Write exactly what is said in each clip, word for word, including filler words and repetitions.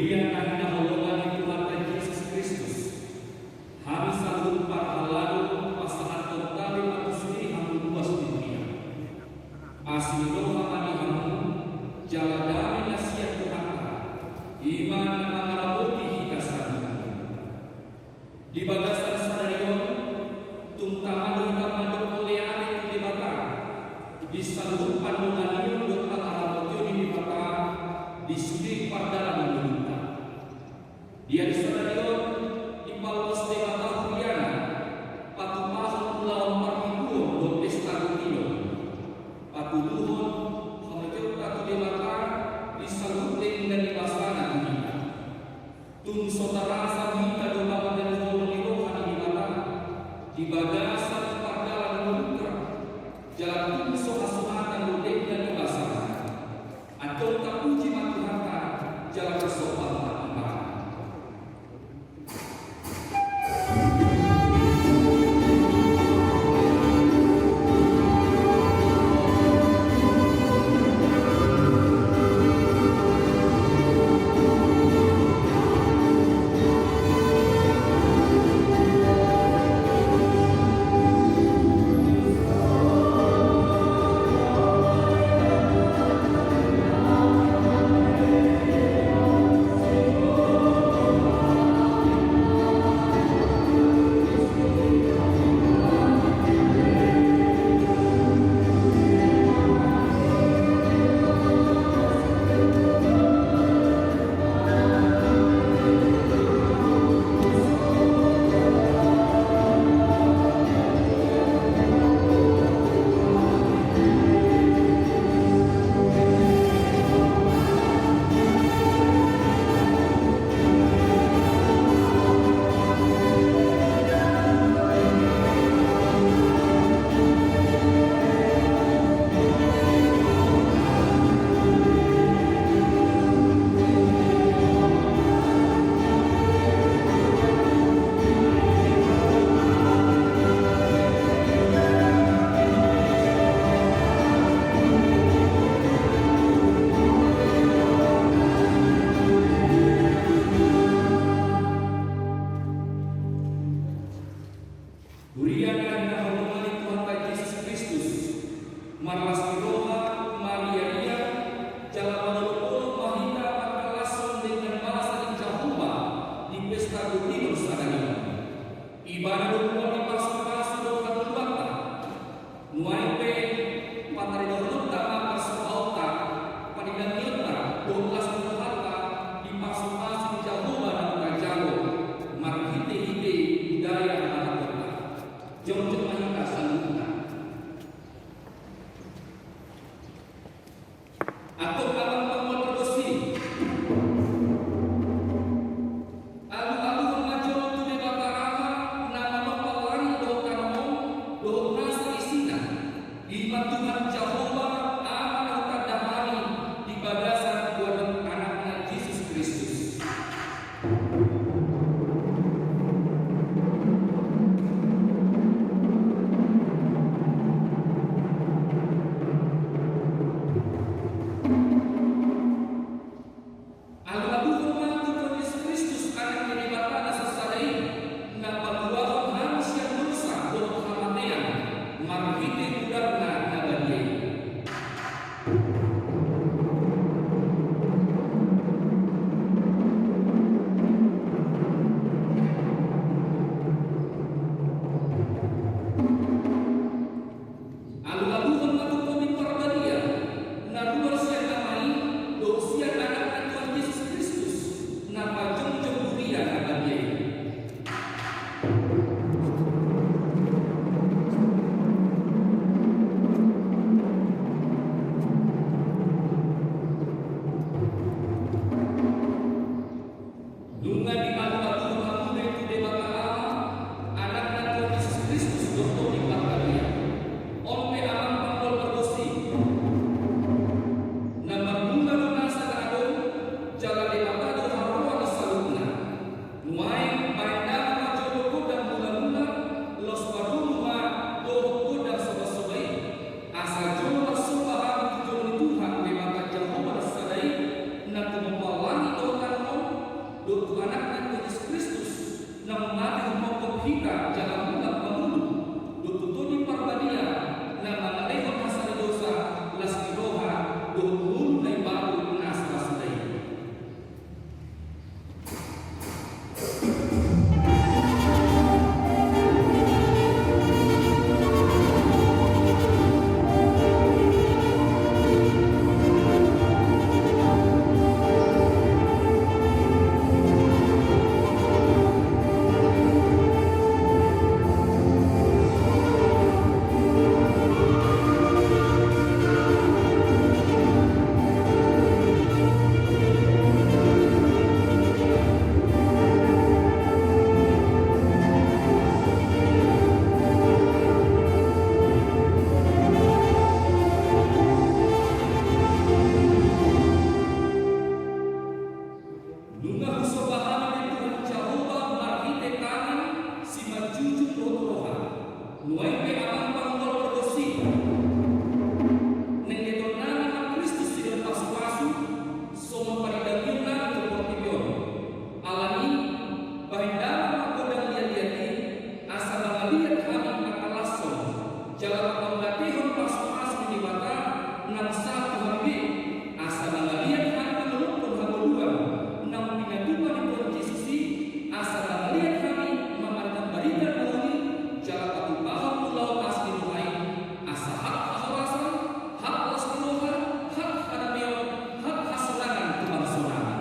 Ia na hinaholongan ni Tuhanta Jesus Kristus, hami saluhut parhalado pasahathon tale ma tu sude hamu ruas ni huria. Asi ni roha ma di hamu, jala dame na sian Tuhanta, i ma na mangaramoti hita saluhut. Di bagasan sadari on, tung tama do hita mandok mauliate tu Debata, di saluhut pandonganion dohot pangaramotion ni Debata, di sude pardalan ni ngolunta. Di ari sadari on, dipaloas Debata huriana, patupahon ulaon parmingguon dohot pesta gotidon. Patuluhon, hamuliateonta tu Debata, di saluhut denggan ni basana tu hita. Tung so tarasa hita do manghaholongi roha ni Debata, di bagasan pardalan ni ngolunta, jala tung so hasuhatan do denggan ni basana. Antong tapuji ma Tuhanta, jala tarsomba ma Ibana. Huria na hinaholongan ni Tuhanta Jesus Kristus, marlas ni roha, mariaria, jala marolopolop ma hita mangkalashon denggan basa ni Jahowa di pesta gotidon sadari on. Ibana do mual ni pasupasu dohot hangoluanta. Nuaeng pe, pataridohononta ma parsombaonta, panidangionta dohot las ni rohanta di pasupasu ni Jahowa na hujalo marhitehite budaya hahanaponta. Jongjong ma hita saluhutna. Antong amang panggual pargonsi, alualuhon ma jolo tu Debata Ama na manompa langit dohot tano on dohot nasa isina, i ma Tuhan Jahowa, Ama na hutanda hami di bagasan goar ni Anakna Jesus Kristus. Alualuhon ma tu Tuhan Jesus Kristus, Anak ni Debata na sasada i, na paluahon hami sian dosa dohot hamatean, marhite goarna na badia i. Alualuhon ma tu Tondi Parbadia, na ruar sian Ama i, dohot sian Anakna Tuhan Jesus Kristus, na pajongjong huria na badia i. Nunga dialualuhon hamu be tu Debata Ama, Anakna Tuhan Jesus Kristus dohot Tondi Parbadia. On pe amang panggual pargonsi, na marmula do nasa na adong, jala Debata do haroa ni saluhutna. Nuaeng baen damang ma jolo gondang mulamula, laos padomu ma dohot gondang sobansoban i. Asa jolo marsomba hami tu jolo ni Tuhan Debata Jahowa na sada i, na tumompa langit dohot tano on, Husomba hami be Tuhan Jahowa marhite tangan simanjujung dohot roha. Nuaeng pe Amang Panggual pargonsi, naeng dietonnami ma Kristus sian pasupasu, songon paridangionami tu portibi on. Alani, bahen damang ma godang liatliat i, asa mangaliat hami angka las on, jala mangambatehon pasupasu ni Debata, nang sahat tu hami be, asa mangaliat hami mangalongkon hangoluan, nang pinatupa ni Tuhan Jesus i, asa mangaliat hami mamaritan barita na uli, jala patupahon ulaon asi ni roha i, asa hak hahorasan, hak las ni roha, hak hadameon, hak hasenangan tu bangsonami.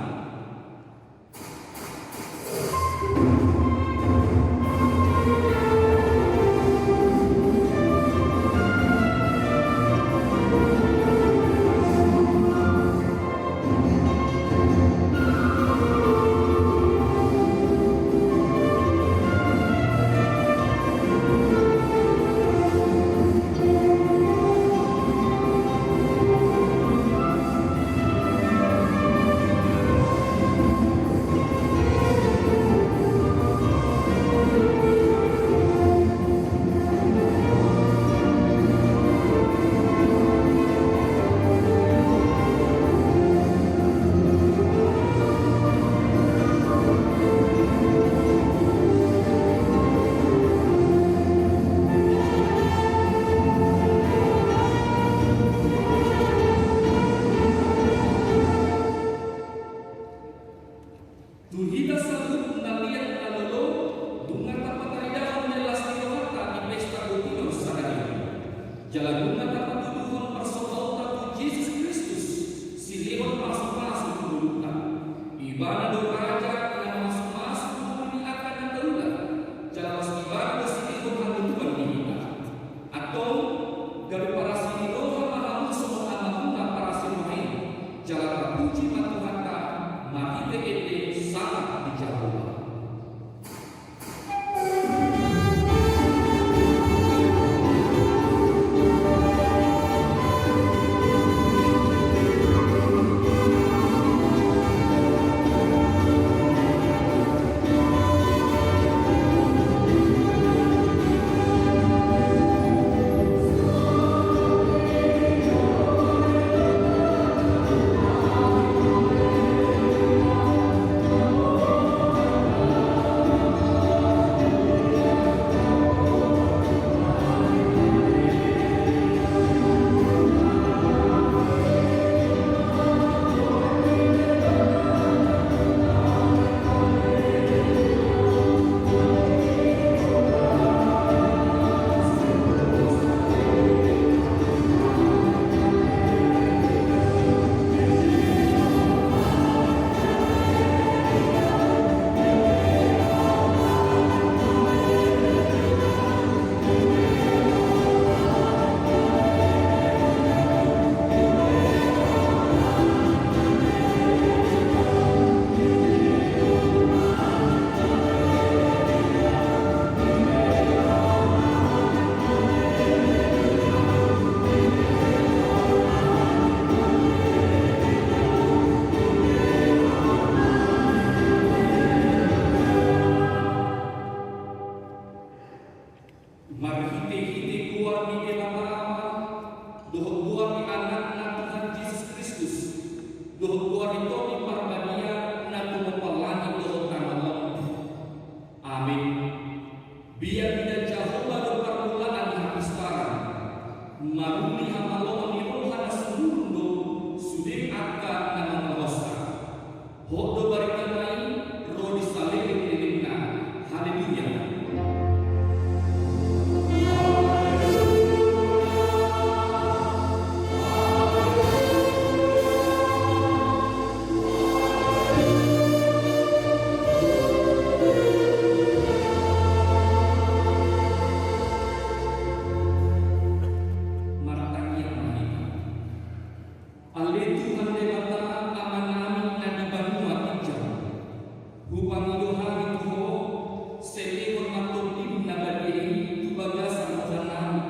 Tu hita saluhut na liat na lolo, nunga tapataridahon ni las ni rohanta di pesta goti on sadari on. Jala nunga tapatuduhon parsobaonta tu Jesus Kristus, silehon pasupasu tu ngolunta. Ibana do raja na mamasumasu tu ngolu ni angka na taula, jala laos ibana do silehon hangoluan di hita. Antong, gabe parasi ni roha ma hamu songon amangmuna parasi roha i, jala tapuji ma Tuhanta marhite ende sangap ni Jahowa. Marhitehite goar ni Debata Ama, dohot goar ni Anakna Tuhan Jesus Kristus, dohot goar ni Tondi Parbadia na tumompa langit dohot tano on. Amen. Biar mida Jahowa do parmulaan ni hapistaran, maruli hamaloon ni roha na sumurung do sude angka na mangalehonsa. Hot do barita na i ro di saleleng ni lelengna. Haleluya. Martangiang ma hita. Ale Tuhan Debata Amanami na di banua ginjang, hupangido hami tu Ho, sai lehon ma Tondim na badia i tu bagasan rohanami.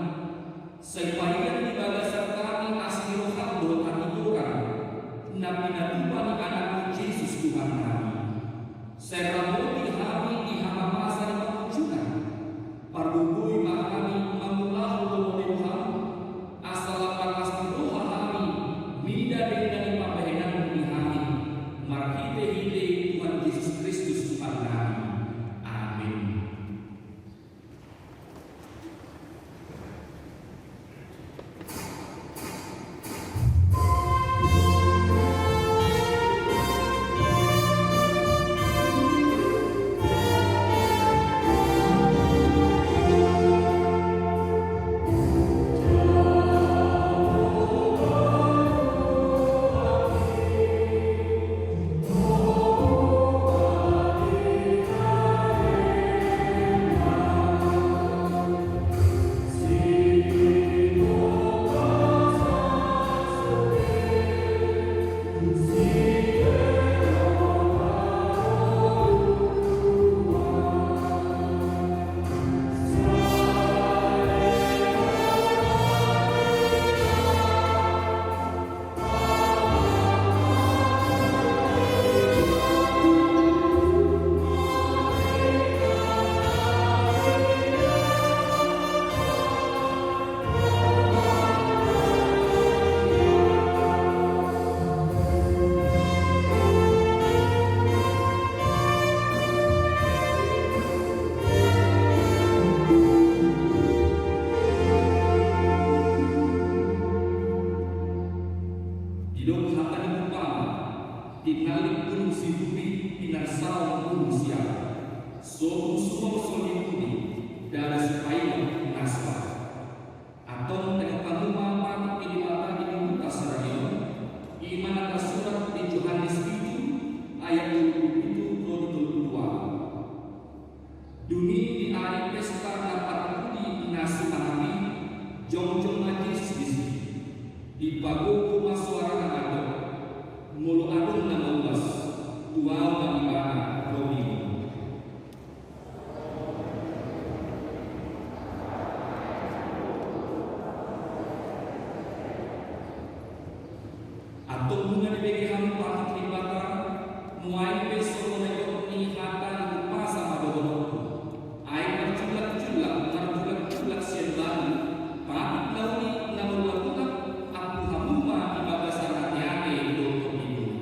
Sai paingot di bagasan hami asi ni roham dohot hatigoran na pinatupa ni Anakmu Jesus Tuhannami. So husungkun songon i pudi, ndada sipaingot na so adong. Antong taingot hamu ma patut ni Debata di Lukas sadari on, i ma na tarsurat di Johannes pitu ayat tolu pulu pitu ro di tolu pulu dua. Dung i di ari pesta na parpudi na sumangan i, jongjong ma Jesus disi. Dipagogo ma soara na mandok, molo adong na mauas, tu ahu ma ibana, ro ma i. Antong nunga dibege hamu patut ni Debata, nuaeng pe songon na nidok ni hata ni umpasa ma dohononku. Ai marjulak-julak, marjulak-julak sian Bani, patut na uli na marulak-ulak, ampu hamu ma di bagasan ateate dohot di bona.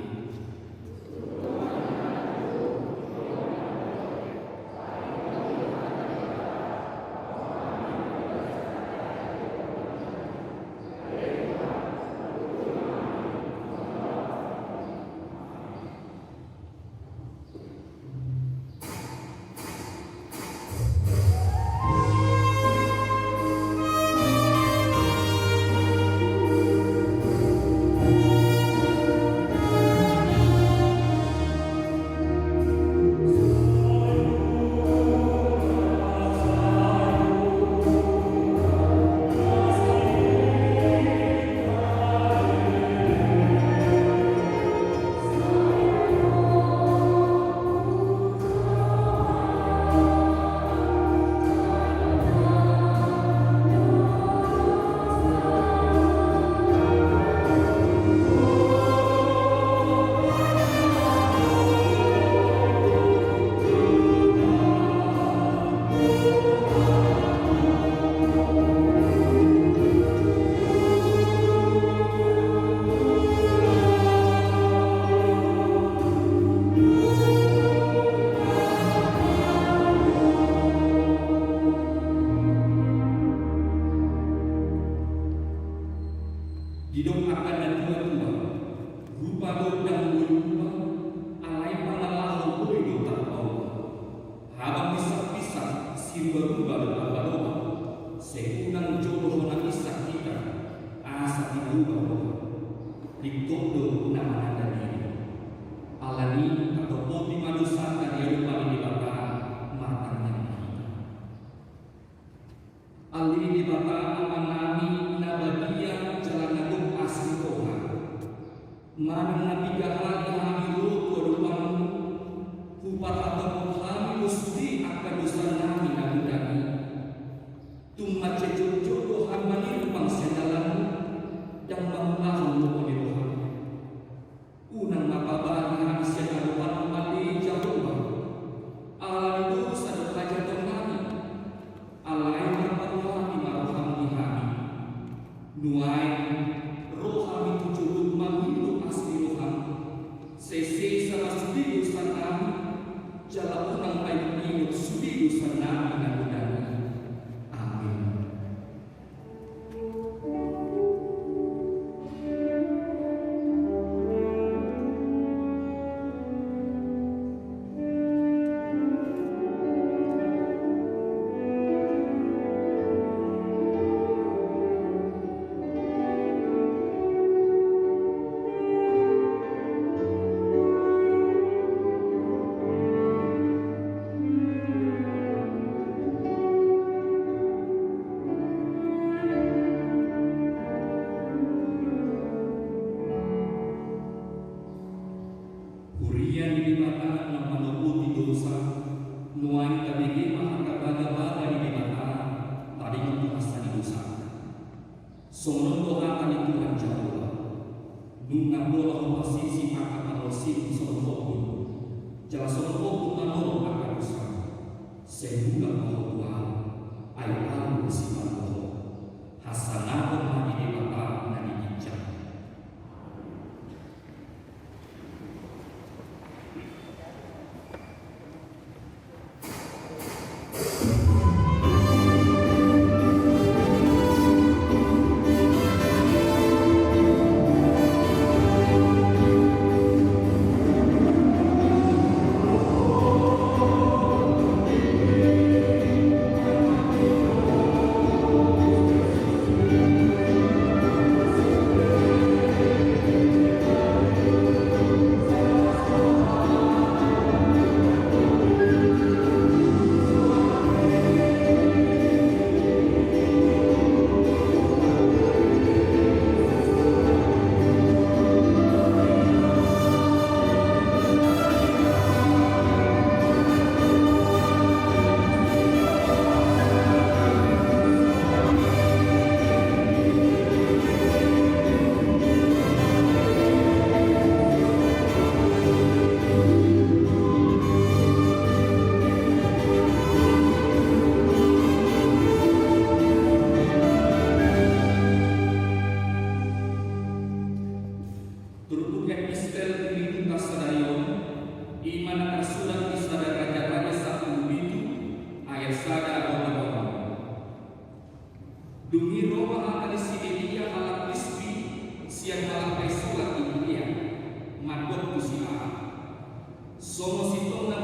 Didok angka na tua-tua, rupa do ndang boi upa, alai pangalaho boi do tarpaopa. Habang pisang-pisang, siruba-ruba do pangalaho, sai unang jolo hona pisang hita, asa tiba-uba roha. Ringkot do na mananda diri. Alani i, tatopoti ma dosanta di adopan ni Debata, martangiang ma hita. Ale Debata Amanami na badia jala na gok asi ni roha. Manang na piga hali hami ro tu adopanmu, huparhatopot hami do sude angka dosanami na godang i. Tung mansai jotjot do hami mangiring pangidoanmu, ndang mangulahon lomo ni roham. Unang ma pabahen hami sian adopanmu ale Jahowa, ala ni dosa dohot hajahaton nami. Alai marparohami ma roham di hami. Nuaeng ro hami tu jolom mangido asi ni roham. Sai sesa ma sude dosanami, jala unang paingot-ingot sude dosanami na godang i. Amen. Huria ni Debata na manopoti dosa, nuaeng tabege ma angka bagabaga ni Debata, taringot tu hasa ni dosa. Songon on do hata ni Tuhan Jahowa, nunga pola hupasisi angka pangolsingku songon ombun, jala songon ombun manorop angka dosamu. Sai mulak ma ho tu ahu, ai ahu do sipaluahon. Hasangapon ma di Debata na di ginjang.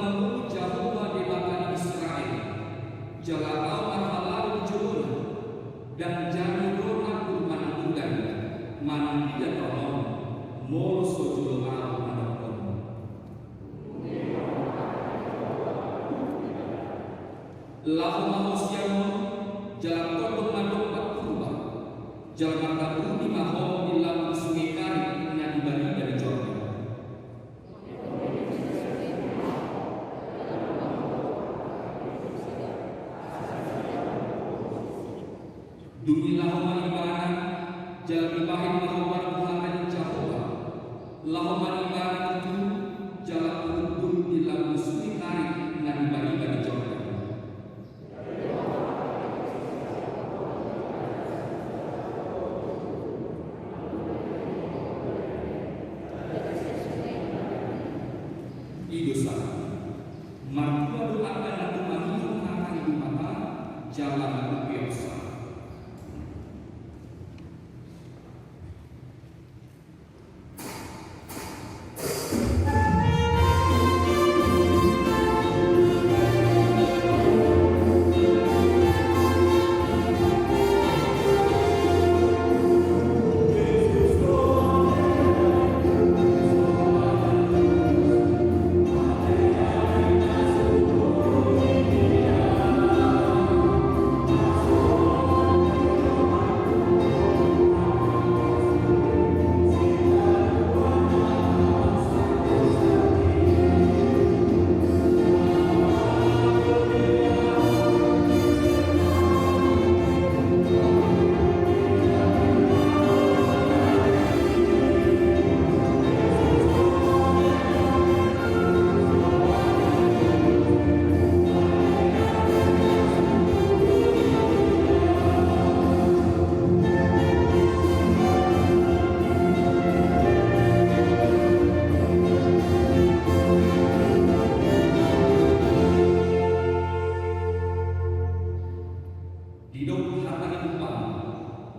Hamu Jahowa Debata ni Israel, jala ahu marhalado di jolona, ndang jani ro nanggur manang udan, manang ida torop, molo so jolo ahu mandokkon. Laho ma ho sian on, jala tondong ma domba Purba, jala martabuni ma ho di lambung sunge Karit na di bariba ni Jordan. Dung i laho ma ibana, jala dibahen ma ho parbuhatan ni Jahowa. Laho ma ibana tutu, jala hundul di lambung sunge Karit na di bariba ni Jordan. I do sahat. Martua do angka na tumangihon hata ni Debata, jala na upeon sahat. Didok hata ni umpama,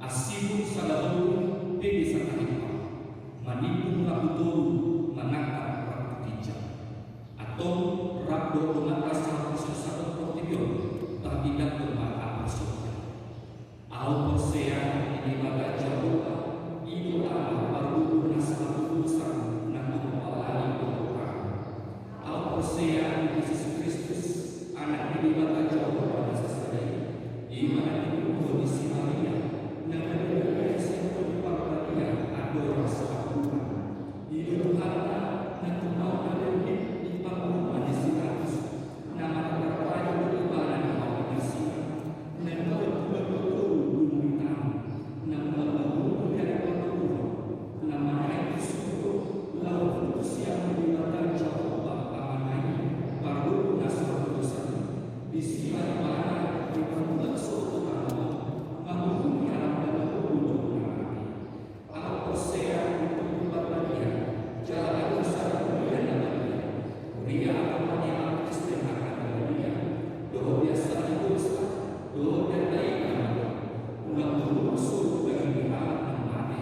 asibur sada holu, pege satahimpang, manimbung rap tu toru, manangkap rap tu ginjang. Antong rap dohot dongan na sahat di son sadohot portibi on, tapi ndang tong ma ampar songon i. Ahu porsea di Debata Jahowa, i do Ama parboru na sahat tu dosa, na tumompa langit dohot tano. Ahu porsea di Jesus Kristus, Anak ni Debata Jahowa na sasada i, i ma na tinumbuhon ni si Maria, na gabe Maria sian Tondi Parbadia, andorang so ahu urang. I do Tuhanta, na tumau na berengit di pangurupan ni si Pilatus, na martarajuk do Ibana di hau ni Nasina, na mangkatupa do toru di tano, na mangkatupa do di ari partuturon, na manaek tu surgo, laho tu siamun ni Debata Jahowa Amana i, parboru na sahat tu dosa i. Disi ma Ibana dipatulak sogot tu tano on, mangurungi halak na mangolu dohot na mate. Ahu porsea di Tondi Parbadia, jala adong sada huria na badia. Huria agama ni halak Kristen angka na badia, dohot di hasahatan ni dosa, dohot di harta i na mate. Unang mangolu surut daging ni halak na mate,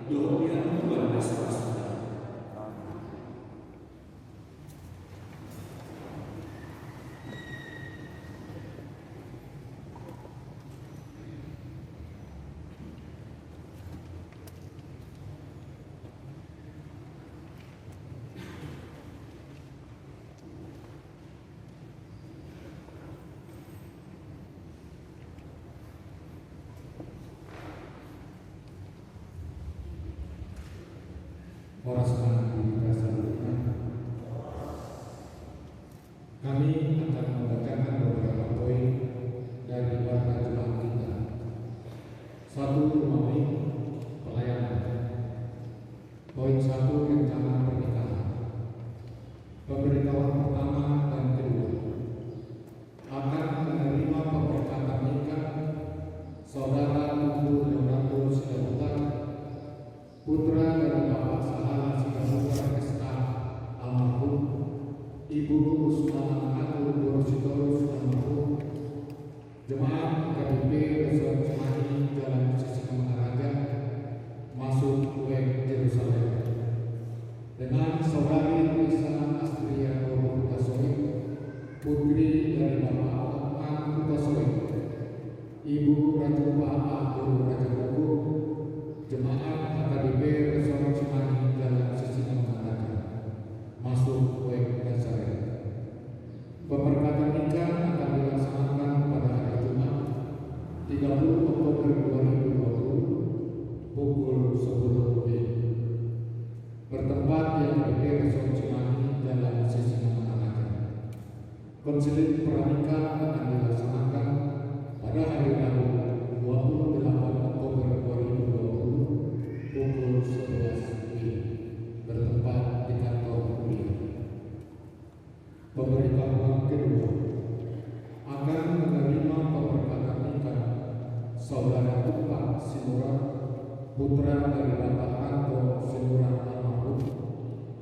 dohot di hangoluan na so ra suda. Horas ma di hita saluhutna. Kami akan membacakan beberapa poin dari warta Jumat kita. Satu, rumah pelayanan. Poin satu, rencana pernikahan. Pemberitahuan pertama dan kedua. Akan menerima pemberkatan nikah Saudara Tugu Leonardo Siregar, putra dari Bapak Sahala Siregar S A almarhum, Ibu Rusmana Agung Sitorus almarhum, Jemaat G K P P Resort Cimahi, Jalan Sisingamangaraja, Pemberkatan nikah akan dilaksanakan pada hari Jumat, tiga puluh Oktober dua ribu dua puluh, pukul sepuluh W I B, bertempat di H K B P Resort Cimahi, Jalan Sisingamangaraja. Konseling pranikah akan dilaksanakan pada hari Rabu, dua puluh delapan Oktober dua ribu dua puluh, pukul sebelas W I B, bertempat di kantor kuliah. Pemberitahuan kedua, akan menerima pemberkatan nikah Saudara Tumpak Sinurat, putra dari Bapak Ranto Sinurat almarhum,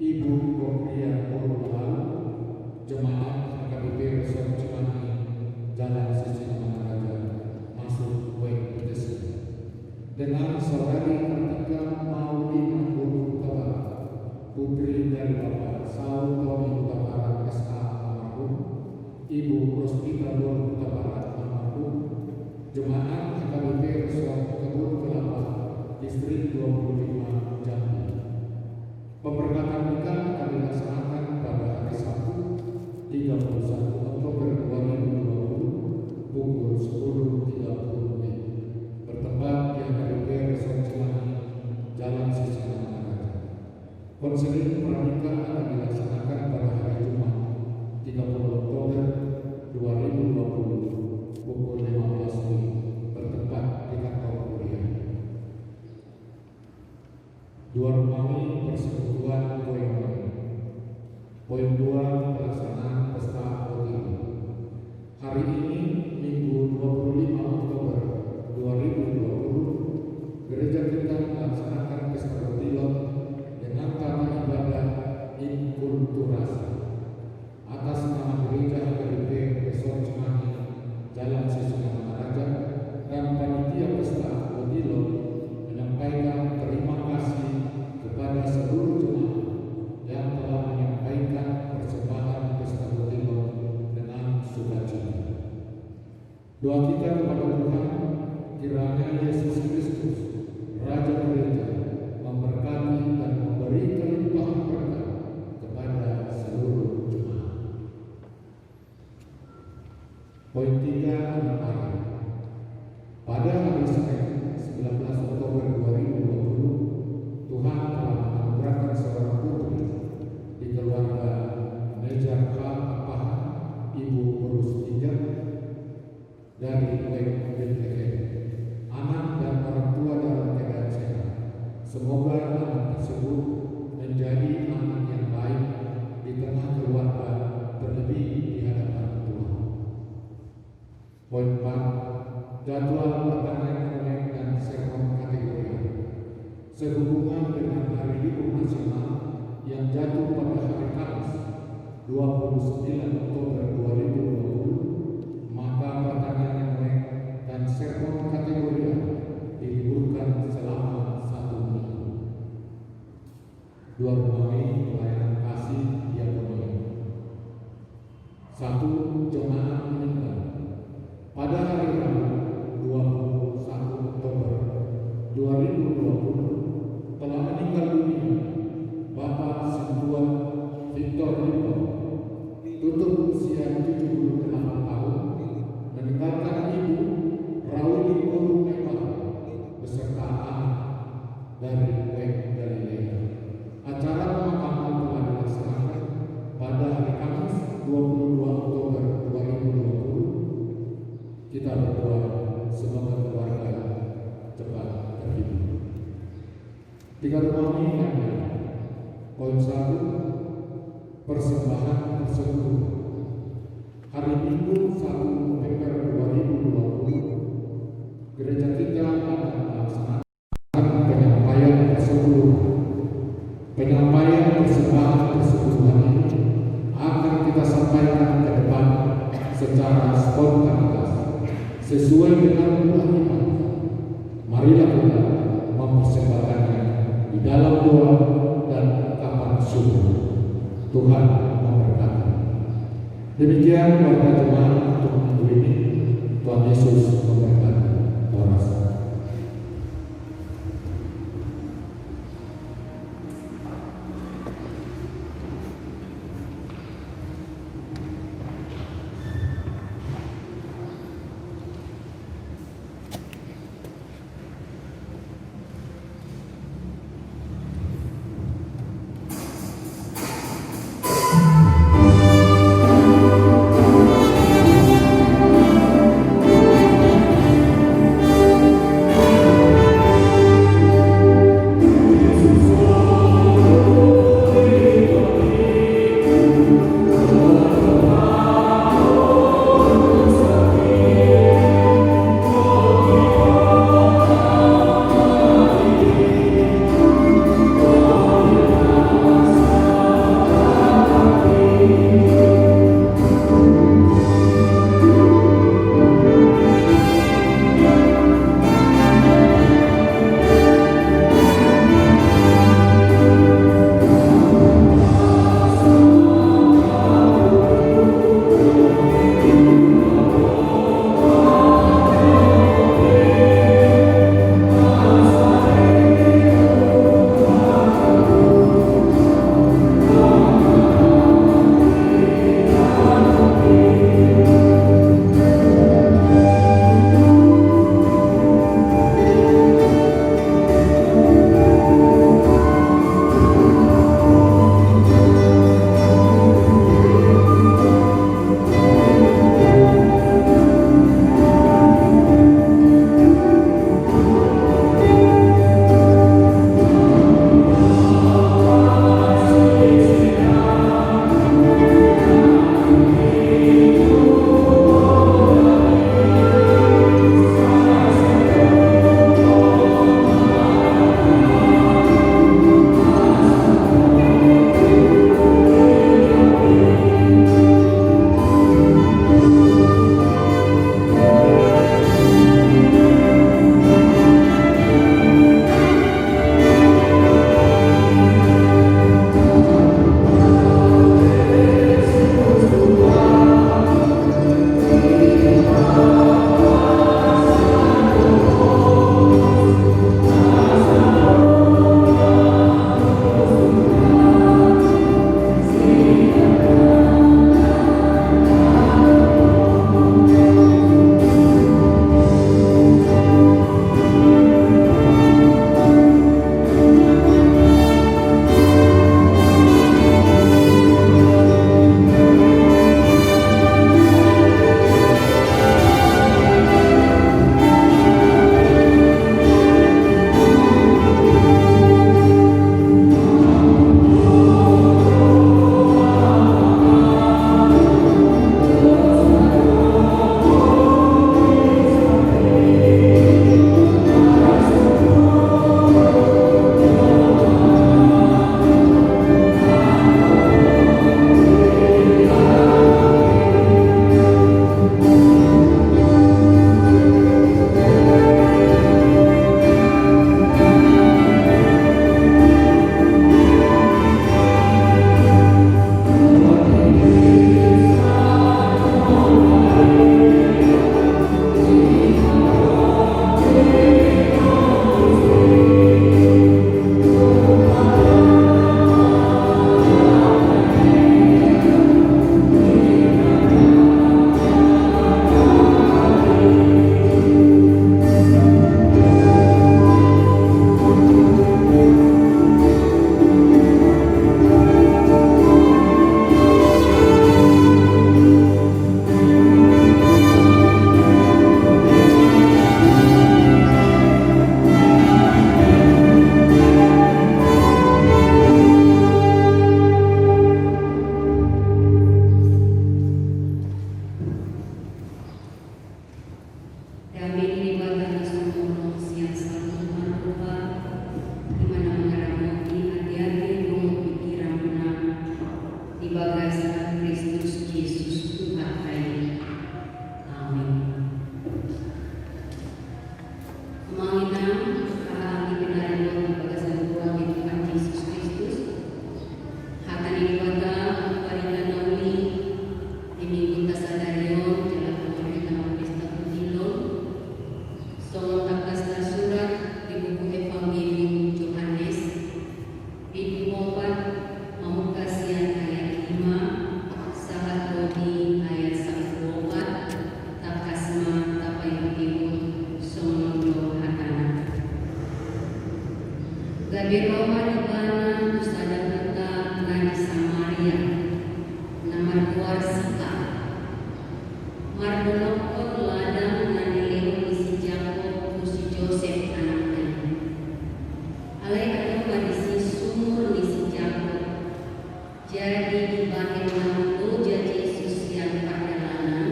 Ibu Gokria Purwalalu, jemaat H K B P Resort Cimahi, Jalan Sisingamangaraja, masuk W I B P T S. Dengan Saudari Kartika Maulina Guru Hutabarat, putri dari Bapak Saul Tommy Hutabarat S A almarhum, Ibu Rospita Guru Hutabarat almarhum, jemaat H K B P Resort Kebun Kelapa, Distrik dua puluh lima, Jambi. Pemberkatan nikah akan dilaksanakan pada hari Sabtu, tiga puluh satu Oktober dua ribu dua puluh, pukul sepuluh tiga puluh W I B, bertempat di H K B P Resort Cimahi, Jalan Sisingamangaraja. Konseling pranikah akan dilaksanakan pada hari Jumat, tiga puluh Oktober dua ribu dua puluh, pukul lima belas W I B, bertempat di kantor kuliah. Dua rumawi persekutuan koinonia. Poin dua, pelaksanaan pesta Botilot. Hari ini, Minggu dua puluh lima Oktober dua ribu dua puluh, gereja kita melaksanakan pesta Botilot dengan tata ibadah inkulturasi. Atas nama gereja H K B P Resort Cimahi, Jalan Sisingamangaraja, dan panitia pesta Botilot menyampaikan terima kasih kepada seluruh jemaat yang telah menyampaikan persembahan pesta Botilot dengan sukacita. Doa kita kepada Tuhan, kiranya Yesus Kristus, Raja Gereja, memberkati dan memberi kelimpahan berkat kepada seluruh jemaat. Poin tiga, anak baru. Pada hari Senin, sembilan belas Oktober dua ribu dua puluh, Tuhan telah menganugerahkan seorang putri di keluarga Nejar H. Apahan, Ibu Urus tiga, dari W I B Betlehem, anak dan orang tua dalam keadaan sehat. Semoga anak tersebut menjadi anak yang baik di tengah keluarga, terlebih di hadapan Tuhan. Poin empat, jadwal pertanian Imlek dan Sermon Kategorial. Sehubungan dengan hari libur nasional yang jatuh pada hari Kamis, dua puluh sembilan Oktober dua ribu dua puluh, maka pertanian Imlek dan Sermon Kategorial diliburkan selama satu minggu. Dua rumawi pelayanan kasih diakonia. Satu, jemaat meninggal. Pada hari Rabu, dua puluh satu Oktober dua ribu dua puluh, telah meninggal dunia Bapak Sintua Victor Limpo, tutup usia tujuh puluh delapan tahun, meninggalkan ibu Rauli Boru Maibaru beserta anak dari W I B Galilea. Acara pemakaman telah dilaksanakan pada hari Kamis, dua puluh dua Oktober dua ribu dua puluh. Kita berdoa semoga keluarga cepat terhibur. Tiga rumawi yang lain. Poin satu, persembahan persepuluhan. Hari Minggu, satu November dua ribu dua puluh, gereja kita akan melaksanakan penyampaian persepuluhan. Penyampaian persembahan persepuluhan ini akan kita sampaikan ke depan secara spontanitas, sesuai dengan buah iman. Marilah kita mempersembahkannya di dalam doa dan ungkapan syukur. Tuhan memberkati. Demikian warta jemaat untuk minggu ini. Tuhan Yesus memberkati. Horas. Minggunta sadari on jala tumundalhon hita marpesta punguan, songon tangkas tarsurat di buku Evangelium Johannes, bindu opat, mamungka sian ayat lima sahat ro di ayat sampulu opat. Tangkas ma tapaihut-ihut songon on do hatana. Gabe ro ma ibana tu sada huta na di Samaria, na margoar Sikar, mardonokkon ladang na nilehon ni si Jakob tu si Josep anakna i. Alai adong ma disi sumur ni si Jakob. Jadi dibahen na manggoja Jesus sian pardalanan,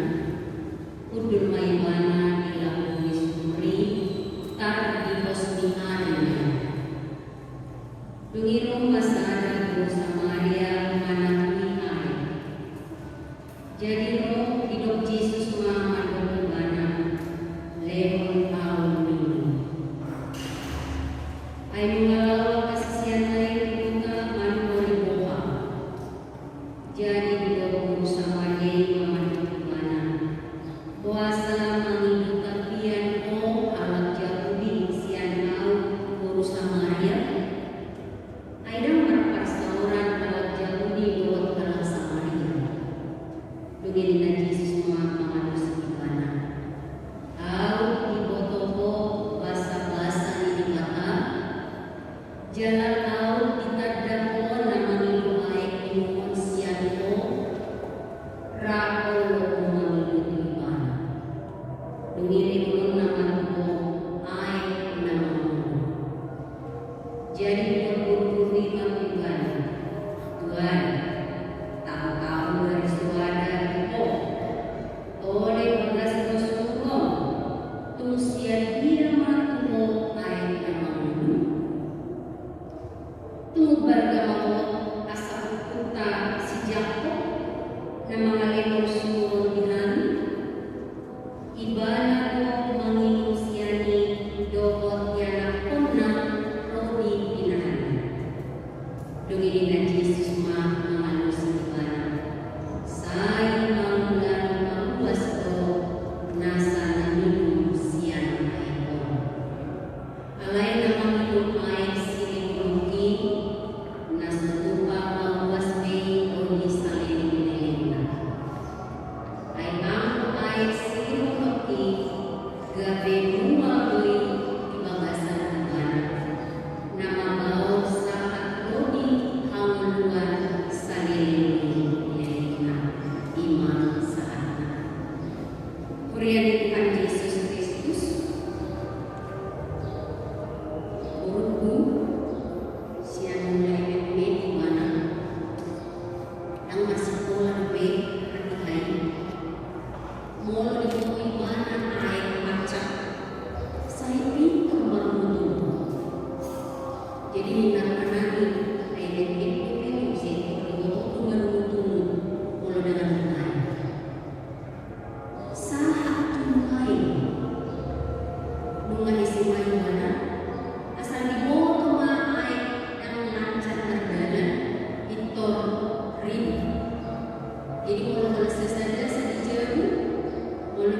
hundul ma ibana di lambung ni sumur i, tar di pos ni ari ma i. Dung i ro ma sada boru Samaria manakui aek. Jadi ro, didok Jesus ma mandok ibana, "Lehon ahu minum." Ai nunga laho angka siseanna i tu huta manumori boha. Jadi didok boru Samaria i ma mandok ibana, "Boasa mangido tapian ho halak Jahudi sian ahu boru Samaria?" Ai ndang marparsaoran halak Jahudi dohot halak Samaria. Dung i ninna Jesus ma mangalusi ibana, "Aut diboto ho basabasa ni Debata, jala aut ditanda ho na mangido aek inumon sian ho? Ra olo ho mangido tu ibana." Dung i lehononna ma tu ho aek na mangolu. Jadi didok boru-boru i ma tu ibana, "Tuan, tangkas do ari soada tu ho, tole odas do sumur on, tung sian dia ma tu ho aek na mangolu? Tung umbalga ma ho asa huta si Jakob na mangalehon sumur on di hami? Ibana do manginum sian i dohot ianakkonna ro di pinahanna." Dung i ninna Jesus ma mangalusi ibana, "Sai mangulani mauas do nasa na minum sian aek on. Alai na manginum aek silehononki, na so tupa mauas be i ro di saleleng ni lelengna. Ai anggo aek silehononki gabe mual do i di bagasan ibana, na mambahen sahat ro di hangoluan saleleng ni lelengna." I ma sahatna. Huria ni Tuhan Jesus Kristus, boruku, sian mulai metmet ibana, ndang masikola dope hatiha i. Molo diboto ibana aek mancap, sai pintor marungutungut. Jadi ninna roha nami, ai metmet dope muse diboto tu marungutungut molo ndang adong aek. Sahat tu nuaeng. Nunga S M A ibana, asal diboto ma aek ndang lancar mardalan, pintor ribut. Jadi molo holan sasada, sada di jabu, molo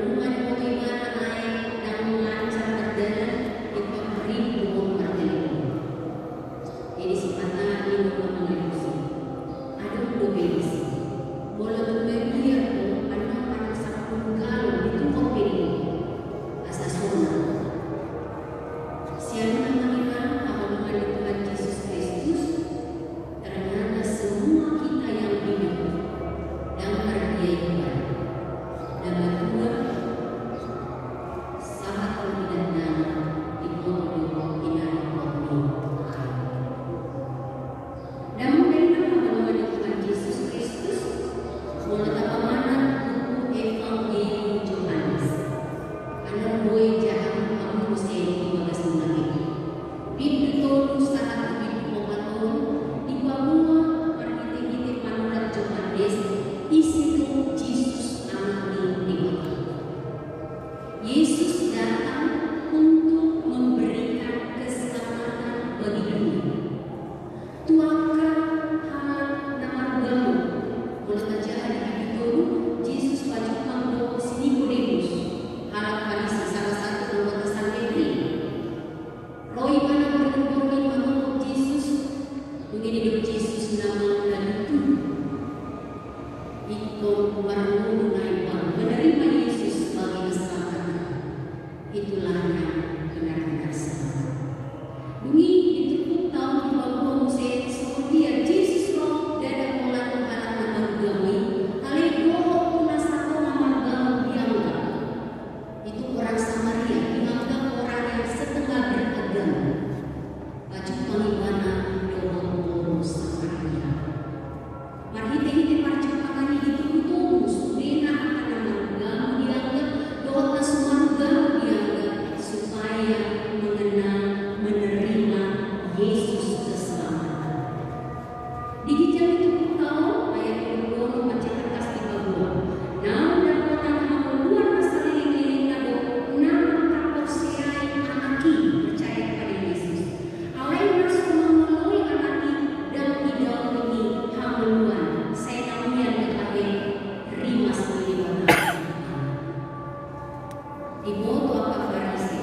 Diboto angka Parise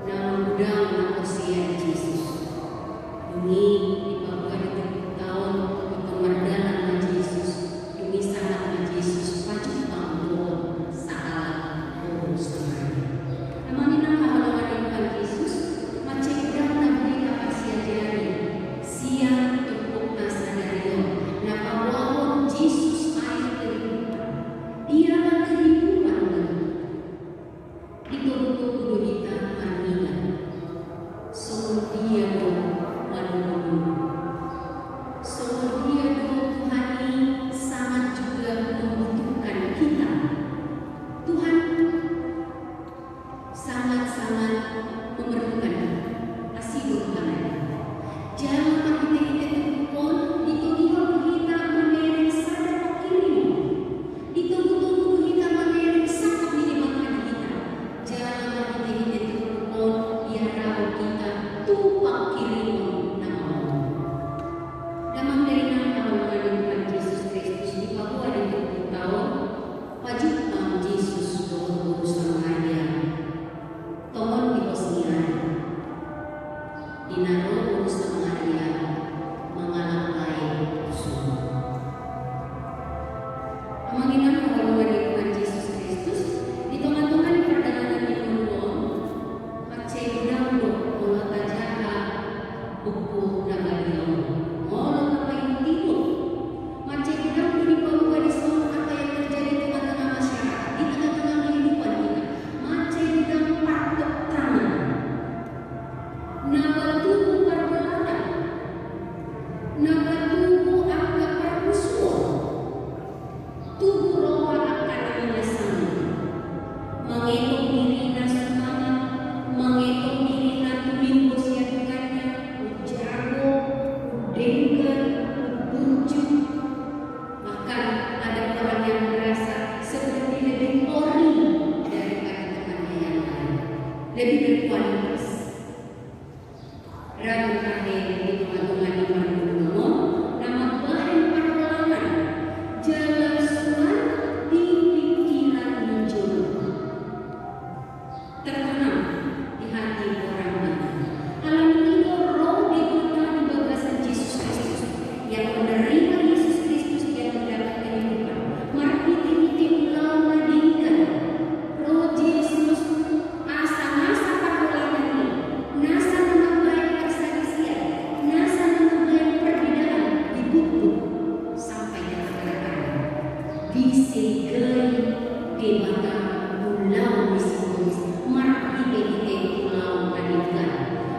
na mangudang na porsea di Jesus. Dung i dipaboa di turpukta on, ingkon mardalan ma Jesus. Dung i sahat ma Jesus pajumpang dohot sahalak boru Samaria. Amang inang na hinaholongan ni Tuhan Jesus, mansai godang na boi hita parsiajari sian turpukta sadari on na paboahon Jesus aek kehidupan. Dia ma kehidupan bagi hita. Ditogutogu do hita marnida. Songon dia do manungkun. Songon dia do Tuhan i sangat juga membutuhkan kita. Tuhan sangat-sangat memerlukan. Asi do Tuhan. Jala marhitehite turpuk on ditogihon do hita mamereng sada pangkirimon. Ditogutogu do hita mamereng sangkap ni Debata di hita. Jala marhitehite turpuk on diarahon hita tu pangkirimon na maol. Damang dainang na hinaholongan ni Tuhan Jesus Kristus, dipaboa di turpukta on pajumpang Jesus dohot boru Samaria. Tongon di hos ni ari, di na ro boru Samaria mangalap aek tu sumur. Amang inang na hinaholongan ni Tuhan Jesus Kristus, di tongatonga ni pardalanan ni ngolu on, mansai godang do molo tajaha buku na badia on, molo tapaihutihut, mansai godang do dipaboa dison apa yang terjadi di tengah-tengah masyarakat, di tengah-tengah kehidupan kita. Mansai godang partoptangan. Na batubu pardalanan. Na batubu angka parmusuon. Tubu roha angka na mangasahon. Mangetong dirina sumangat, mangetong dirina tumimbo sian Tuhanna, umjago, umdenggan, umburju. Bahkan ada orang yang merasa seperti lebih ori daripada temannya yang lain. Lebih berkualitas. Ragam tahe di tongatonga ni parngoluon on, na mambahen parholangan jala suan di pingkiran ni jolma. Tertanam di hati orang banyak. Alani i do ro Debata di bagasan Jesus Kristus. Yang menerima Yesus Kristus, dia mendapat kehidupan. Marhitehite ulaon na denggan, ro Jesus, asa nasa parholangan i, nasa na mambahen parsalisian, nasa na mambahen perbedaan, dibuktut sampai di akar-akar. Disegai Debata ulaon ni si Boris marhitehite ulaon na denggan,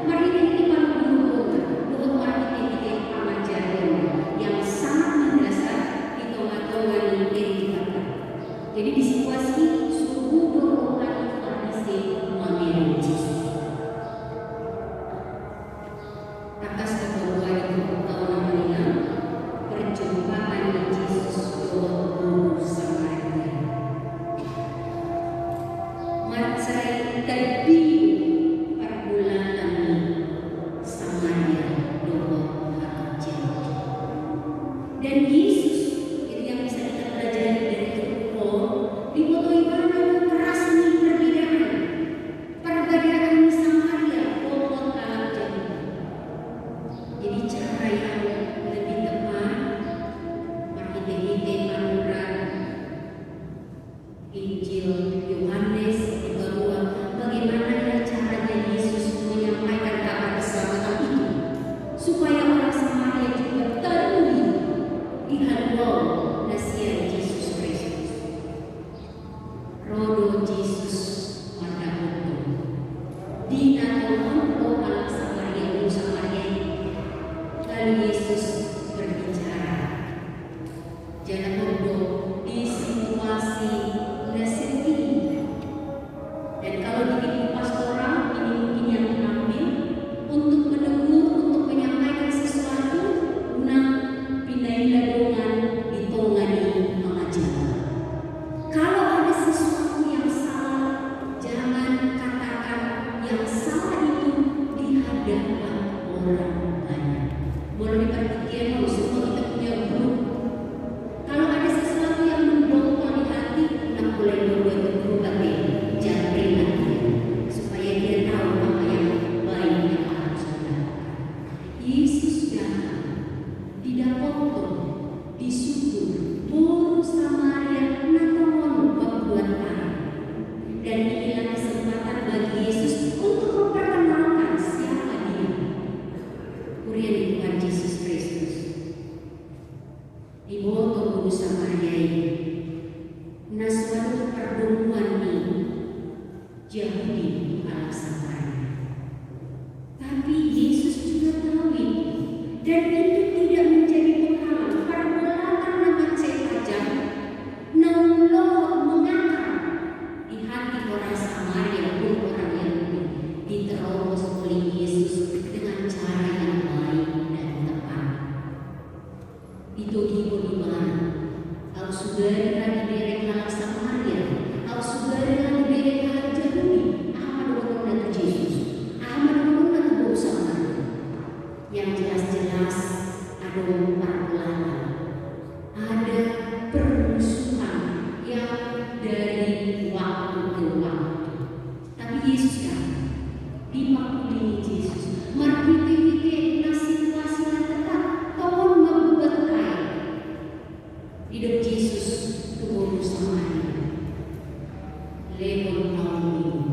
marhitehite panungkunna dohot marhitehite pangajarionna yang sangat mendasar di tongatonga ni kehidupanta. Jadi di situasi i, suhut do roha ni Parise mamereng Jesus. Tangkas tapaboa di turpukta on, amang inang, perjumpaan ni Jesus dohot boru Samaria. Mansai tading pardalanan ni Samaria dohot hasuhuton. Dan Jesus, itu yang bisa kita pelajari dari turpuk on, diboto ibana keras ni perbedaan. Perbedaan ni Samaria dohot halak Jahudi. Jadi cara yang lebih tepat, marhitehite panurat Injil Yohanes, dipaboa bagaimana ya caranya Yesus menyampaikan kabar keselamatan itu supaya orang Samaria juga terlebih di haluaon na sian Jesus Kristus. Ro do Jesus mandapothon. Di na tongon ro halak Samaria, boru Samaria i. Lalu Yesus berbicara. Jala ro do di situasi na sedih. Dan kalau di ilmu pastoral, ini mungkin yang diambil untuk menegur, untuk menyampaikan sesuatu na pinaila dongan di tonga ni pangajari. Kalau ada sesuatu yang salah, pertemuan ni Jahudi tu halak Samaria. Tapi Yesus juga tahu itu, dan itu tidak menjadi penghalang. Parbolahan na mansai tajam, na lohot mengakar di hati orang Samaria pun orang Yahudi, diterobos oleh Yesus dengan cara yang baik dan tepat. Ditogihon Ibana, aut sugari ra dibereng halak Samaria, aut sugari ra dibereng halak Jahudi, aha ma dohononna tu Jesus, aha ma dohononna tu boru Samaria. Yang jelas-jelas adong parbolahan, ada permusuhan yang dari waktu ke waktu. Tapi Yesus datang, dipangkulingi Jesus, marhite-hite na situasi na tepat, tong ma buat ai. Didok Jesus tu boru Samaria, lehon ahu minum.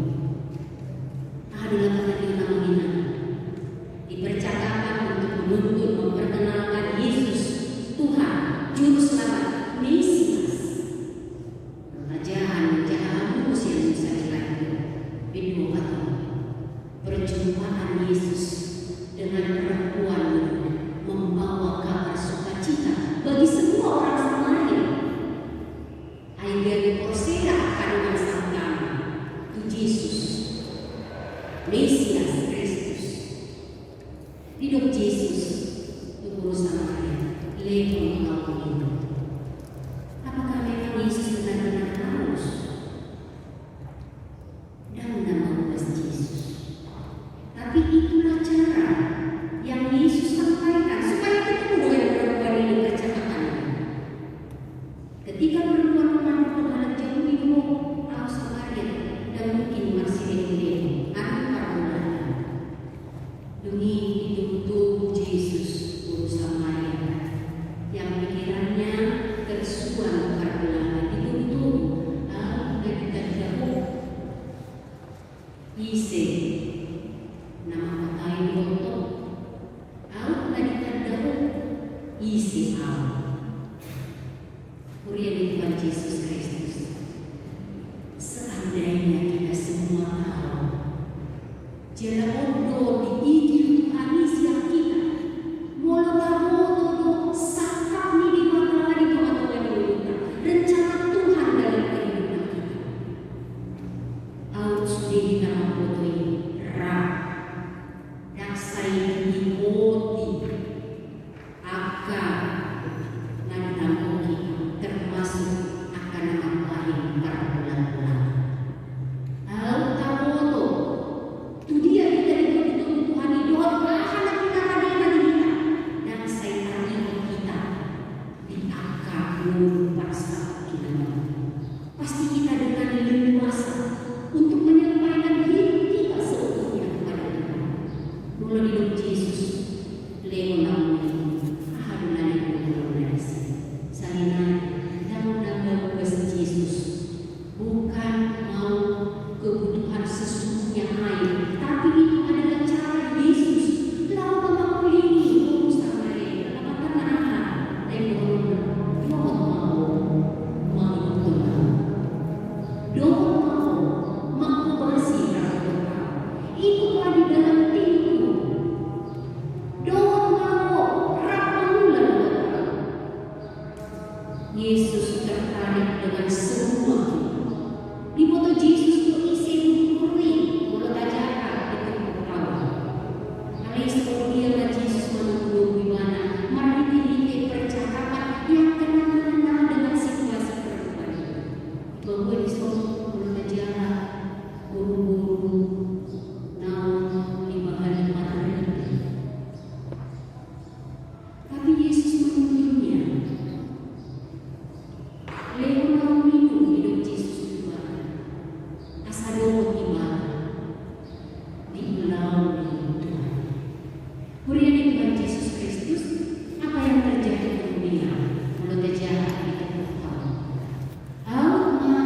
Aha do lapatanna na mangina? Di percakapan untuk menuntun memperkenalkan Yesus Tuhan, Juru Selamat, Mesias. Raja, raja, hamu sian Musa di Raja. Bingung apa tuh? Perjumpaan Yesus dengan perempuan ini membawa kabar sukacita bagi semua orang Samaria. Ai gabe porsea angka dongan sahuta tu Jesus, Mesias Kristus. Didok Jesus tu boru Samaria, lehon ahu minum. Apakah memang Yesus benar-benar haus? Ndang na mauas Jesus. Tapi itulah cara yang Yesus sampaikan supaya ketemu dengan perempuan ini percakapannya. Ketika perempuan memandang halak Jahudi, oh, ahu Samaria, ndang mungkin marsilehon-lehon, adong parbolahan. Dung i ditogu-togu Jesus boru Samaria yang pikirannya tersuang parbolahan, ditogu-togu, aut na ditanda ho ise na mangkatai dohot ho, aut na ditanda ho ise ahu. Huria ni Tuhan Jesus Kristus, seandainya kita semua tahu jala on do diihu Tuhan i sian hita, molo taboto do sangkap ni Debata di tonga-tonga ni ngolunta, rencana Tuhan dalam kehidupan kita, aut sude hita mamboto i ra, ndang sai diboto angka na ditangkupi, termasuk angka na mambahen parbola-bola. Aut taboto tu dia hita ditogu-togu Tuhan i dohot aha na pinarade-radena di hita, ndang sai taringot hita di angka ngolu parsaulian. Pasti kita dengan leluasa untuk menyampaikan hidup kita seutuhnya kepada Tuhan. Molo didok Jesus, lehon ahu minum, aha do na nidok ni Jesus? Sahali nari, ndang na mauas Jesus bukan mau kebutuhan sesungguhnya air, tapi itu adalah cara Jesus laho mamangkulingi boru Samaria. Lapatanna aha? Lehon, dohot ma ho mangihuthon ahu. Dohot ma ho manghobasi rap dohot ahu. Ikutlah di dalam timku. Dohot ma ho rap mangula dohot ahu. Yesus tertarik dengan semua kita. Diboto Jesus do ise boru i, molo tajaha di turpuk taon. Alai songon dia ma Jesus manogunogu ibana marhitehite percakapan yang kena mengena dengan situasi perempuan i. Bahwa dison molo tajaha boru-boru naung dibahen materi. Tapi Yesus menuntutnya. Lehon ahu minum, didok Jesus tu ibana. Asa dohot ibana di ulaon ni Tuhan. Huria ni Tuhan Jesus Kristus, apa yang terjadi kemudian? Molo tajaha di turpuk taon, aut ma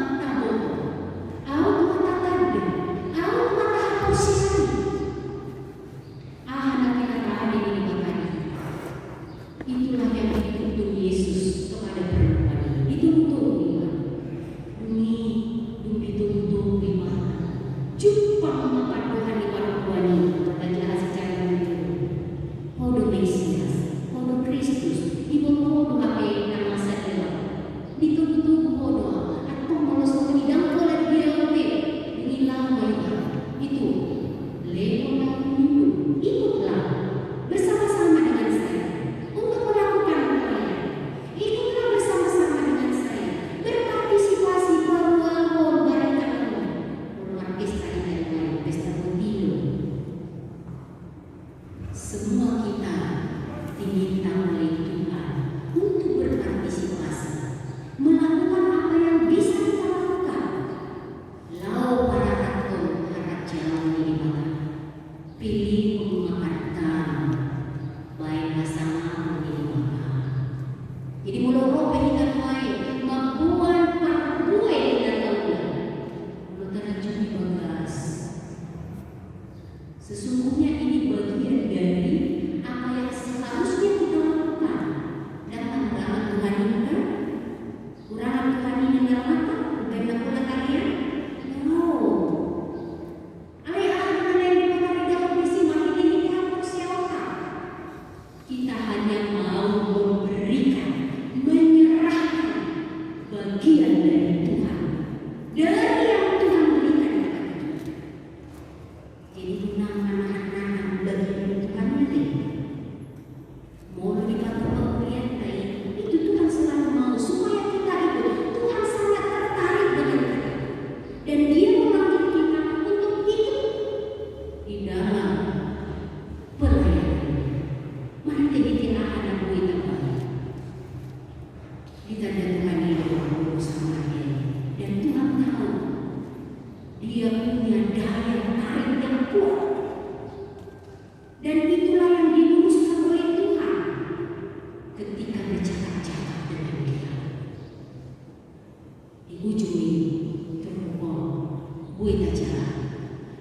Dung i, turpuk on, boi tajalo.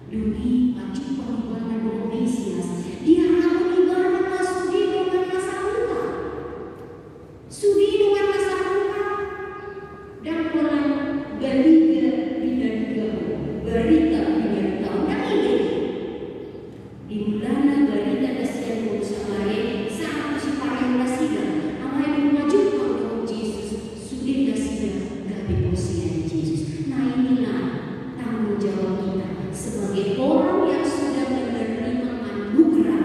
Dung i pajumpang ibana dohot Mesias, diharapon ibana ma sude dongan na sahuta. Sude dongan na sahuta. Ndang holan Bariga Binariga, Barita Binarita, ndang i be. Di mulana barita na sian Boru Sabaen sahat tu sipareon nasida, alai dung pajumpang dohot Jesus, sude nasida gabe porsea ni Jesus. Nah, inilah tanggung jawab kita sebagai orang yang sudah menerima anugerah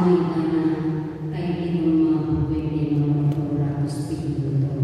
Ibana, taendehon ma buku ende nomor tolu ratus pitu pulu tolu.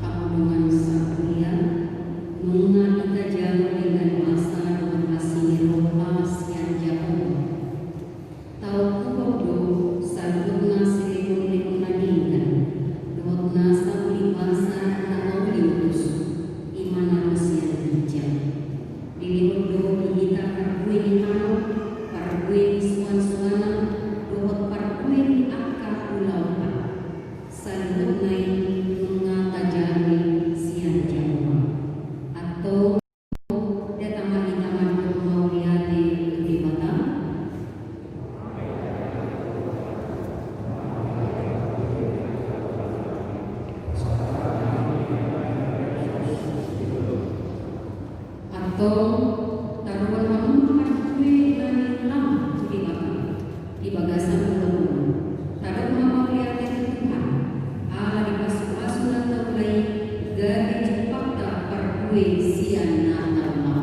Hamu dongan sahuria, nunga hita jalo denggan basa dohot asi ni roha sian Jahowa. Taokuhon do saluhutna silehonlehon na denggan dohot na sauli basa na mauli ulos, i ma na ro sian ginjang. Dilehon do di hita parbue ni halo, parbue ni suansuanan dohot parbue ni angka ulaonta. Saluhutna i nunga tajalo sian Jahowa. Antong, datang ma hita mandok mauliate tu Debata. Antong, taruhon hamu ma parbue na niula tu Debata di bagasan ulaon on. Tadok ma mauliate tu Tuhan, ala dipasupasu na taula i, gabe jumpangta parbue sian na taula.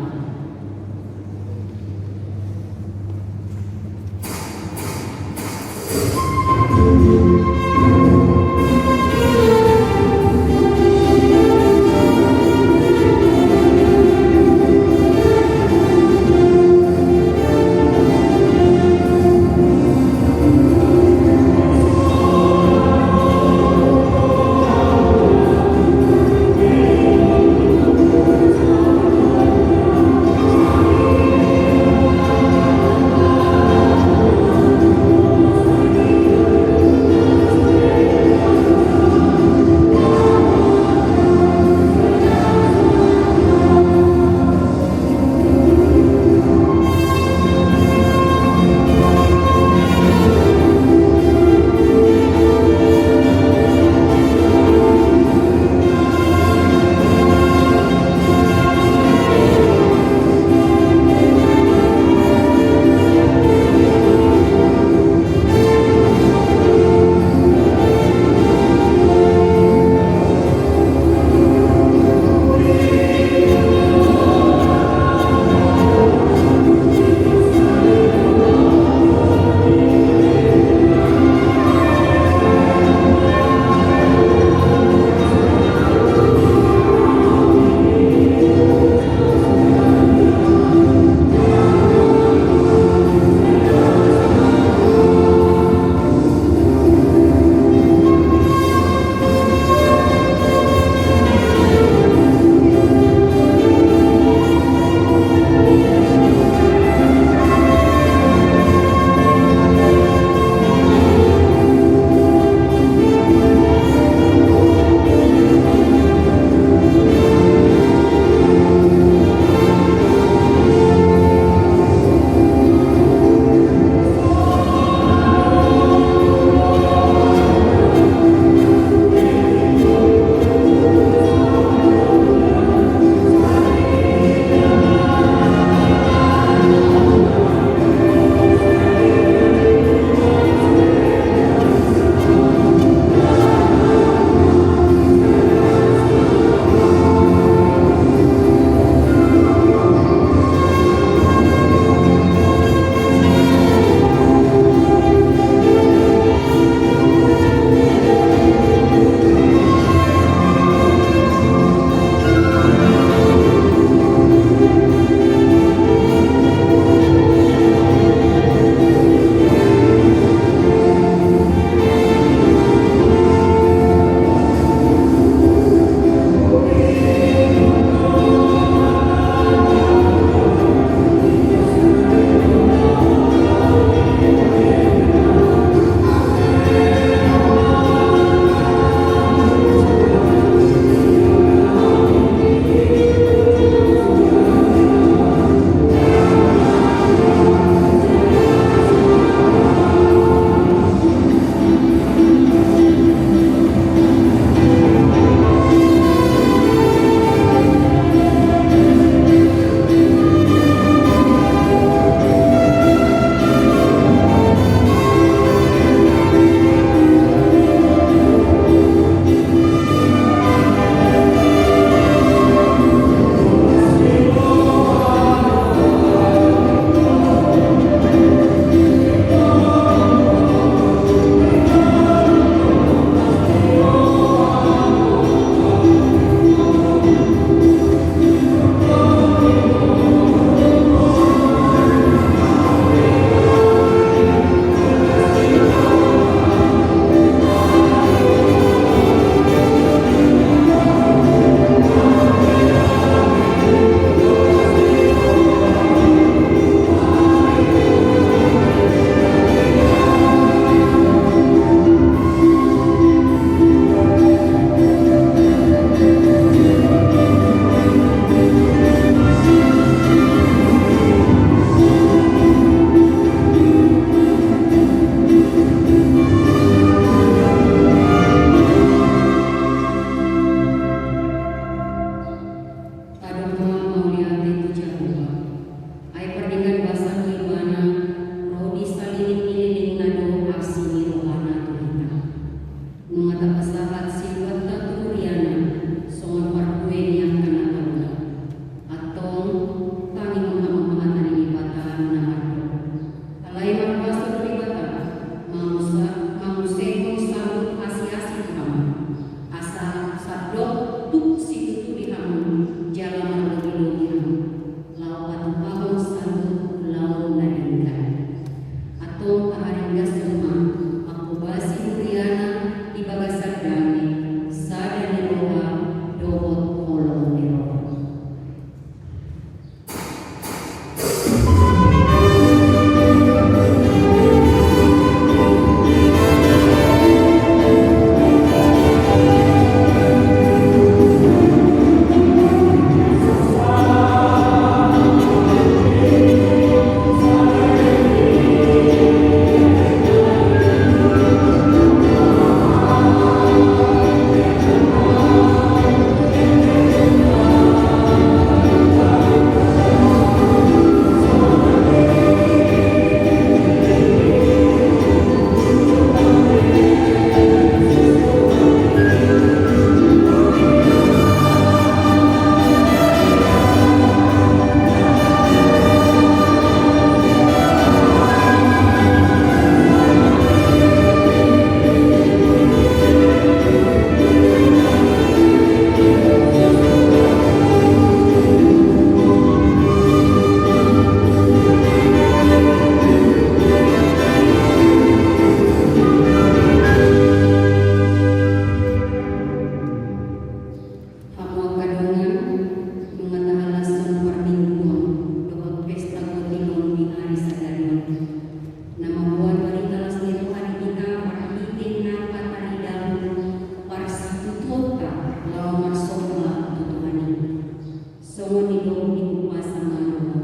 Songon i do di kuasa maruhon,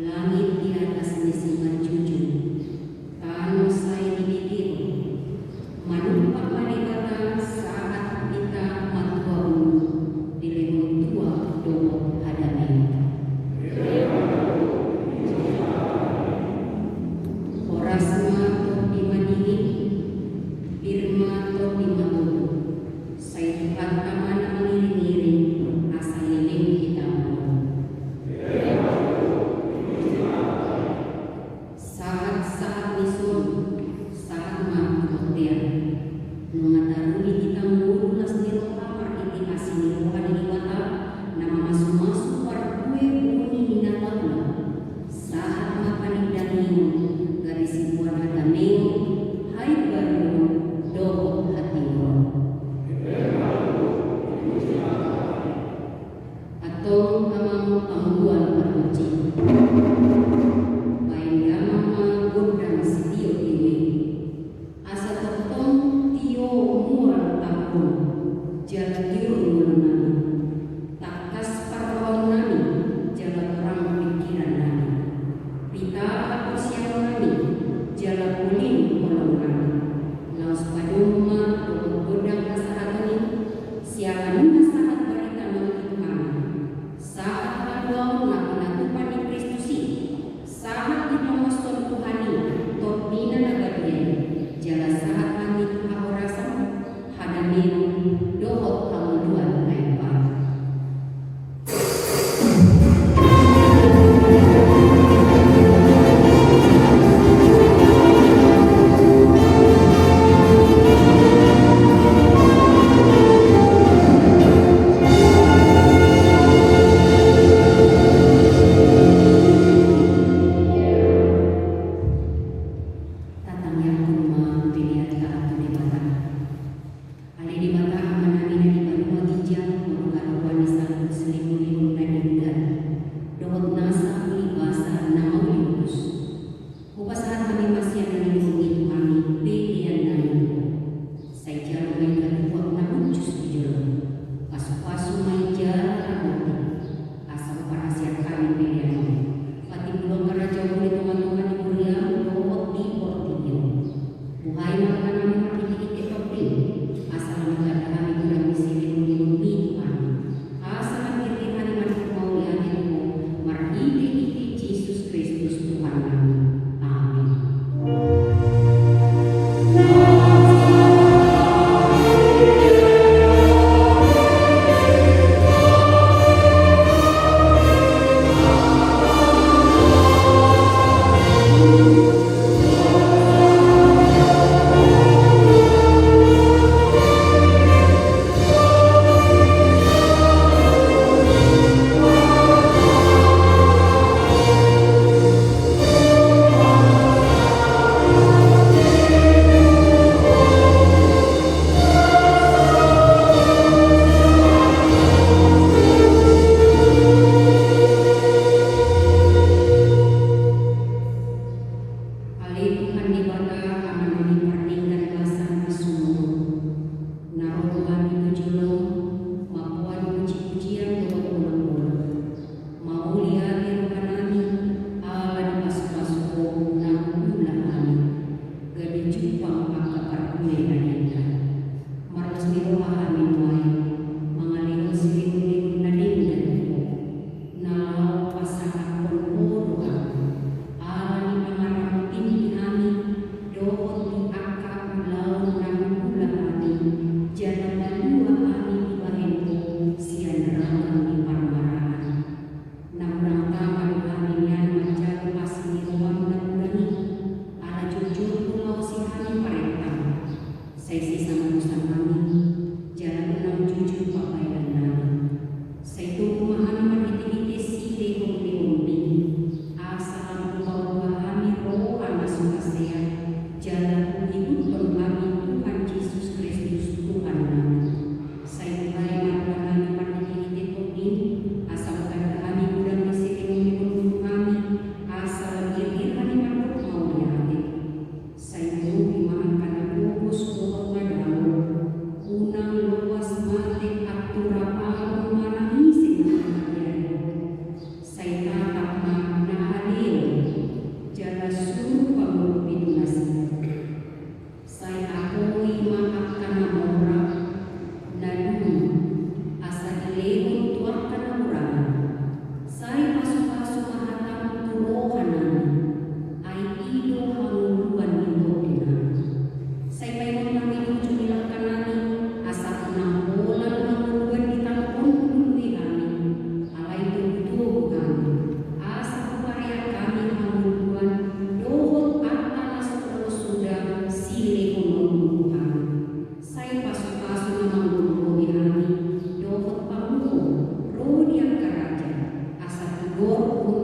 langit di atas ni si manjujung, tano sai dibegehon. Manumpak ma Debata sahat hita matua ulu, dilehon tua dohot hadameon. Horas ma tondi madingin, pir ma tondi magogo. Sai Tuhanta ma na mangiringiring, asa leleng hita.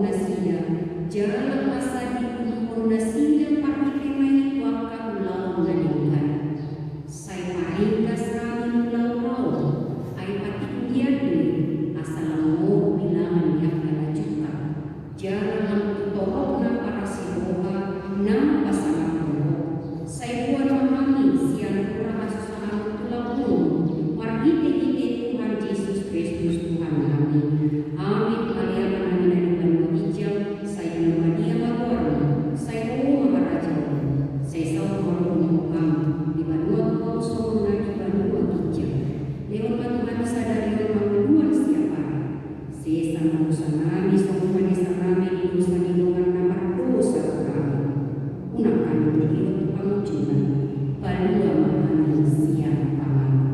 nasida, jala pasadihuthon nasida parhite na i tu angka ulaon na denggan. Sai paringgas hami mulaulaon on, ai patik dia do i, asa lam moru bilangan ni angka na jungkat. Jala lam tu toropna parasiroha na pasangaphon on. Sai boan ma hami sian hura hasusahan tu lambungmu, marhitehite Tuhan Jesus Kristus Tuhannami. Amin. Paleangan nami na di banua ginjang, sai na badia ma goarmu, sai ro ma harajaonmu, sai saut ma rohamu di banua tonga on songon na di banua ginjang. Lehon ma tu hami sadari on hangoluan siapari. Sesa ma dosanami songon panesanami di dosa ni dongan na mardosa tu hami. Unang hami togihon tu pangunjunan, palua ma hami sian pangago.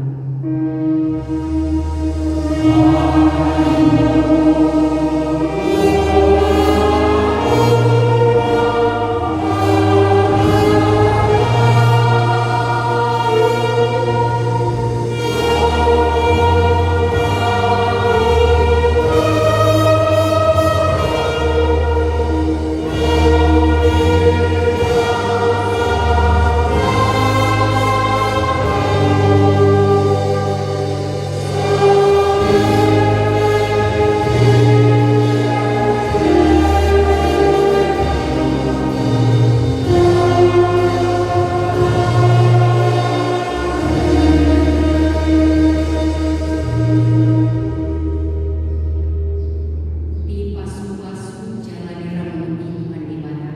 Dipasupasu jala diramoti Tuhan Debata.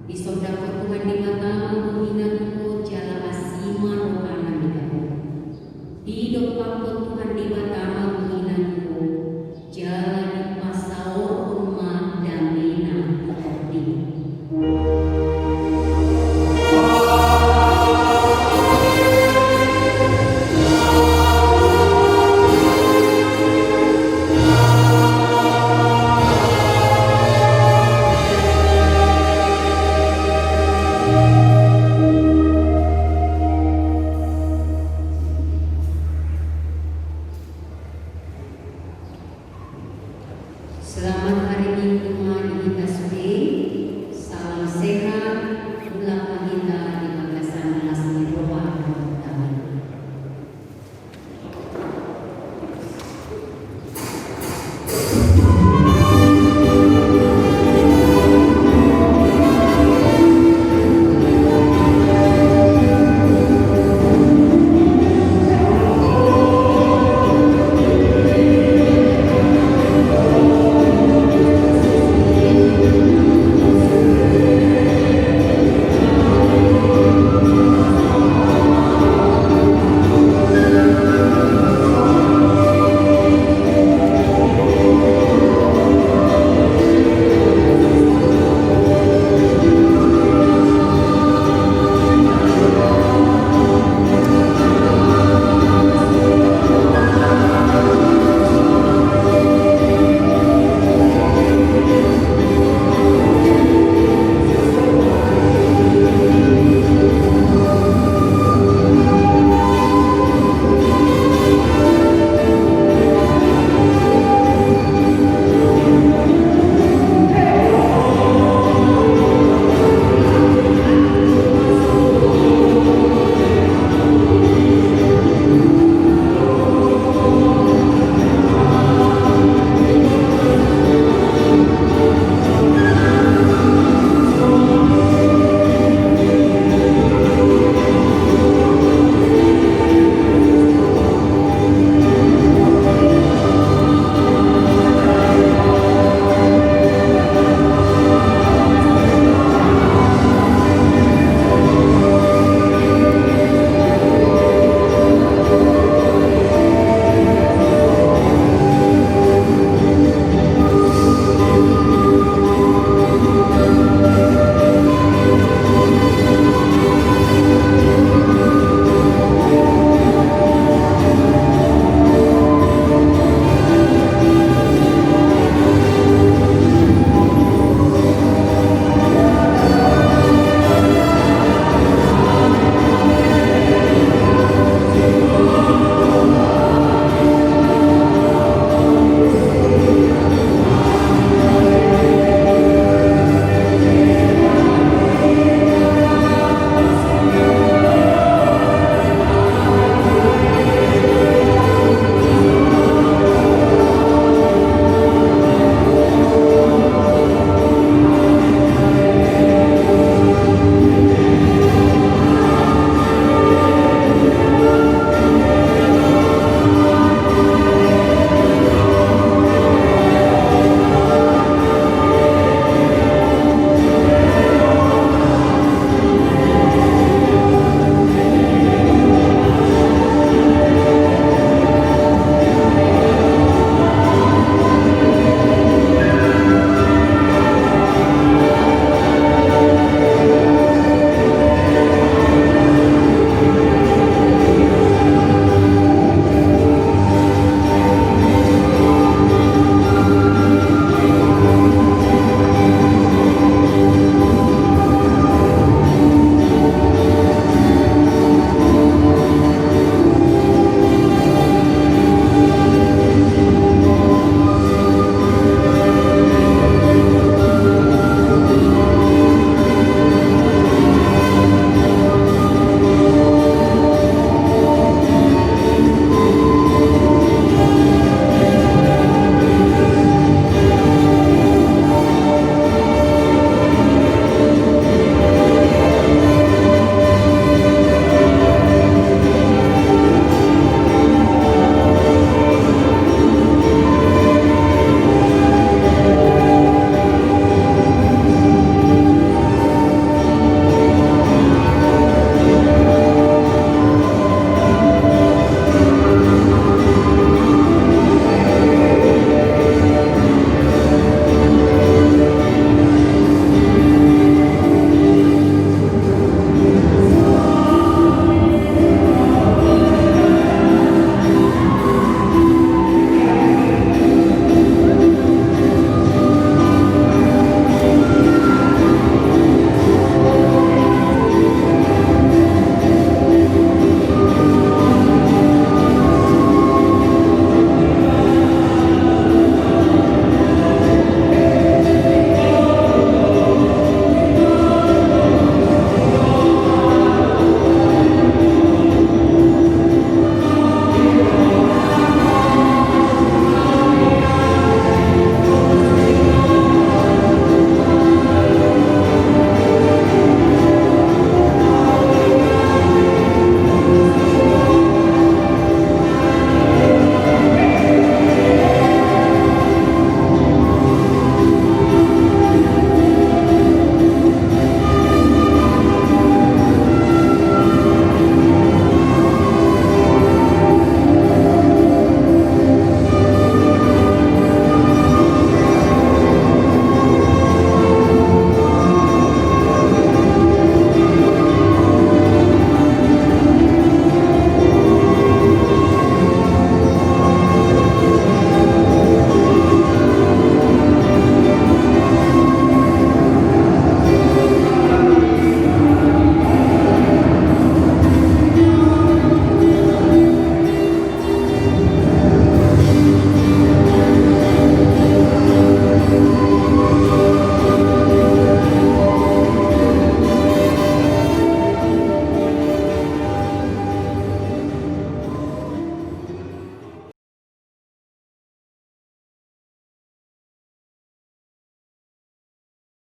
Disondangkon Tuhan Debata ma bohina tu ho jala asi ma rohana mida ho. Didompakkon Tuhan Debata ma bohina tu ho jala dipasaorhon ma damena tu ho. Selamat Hari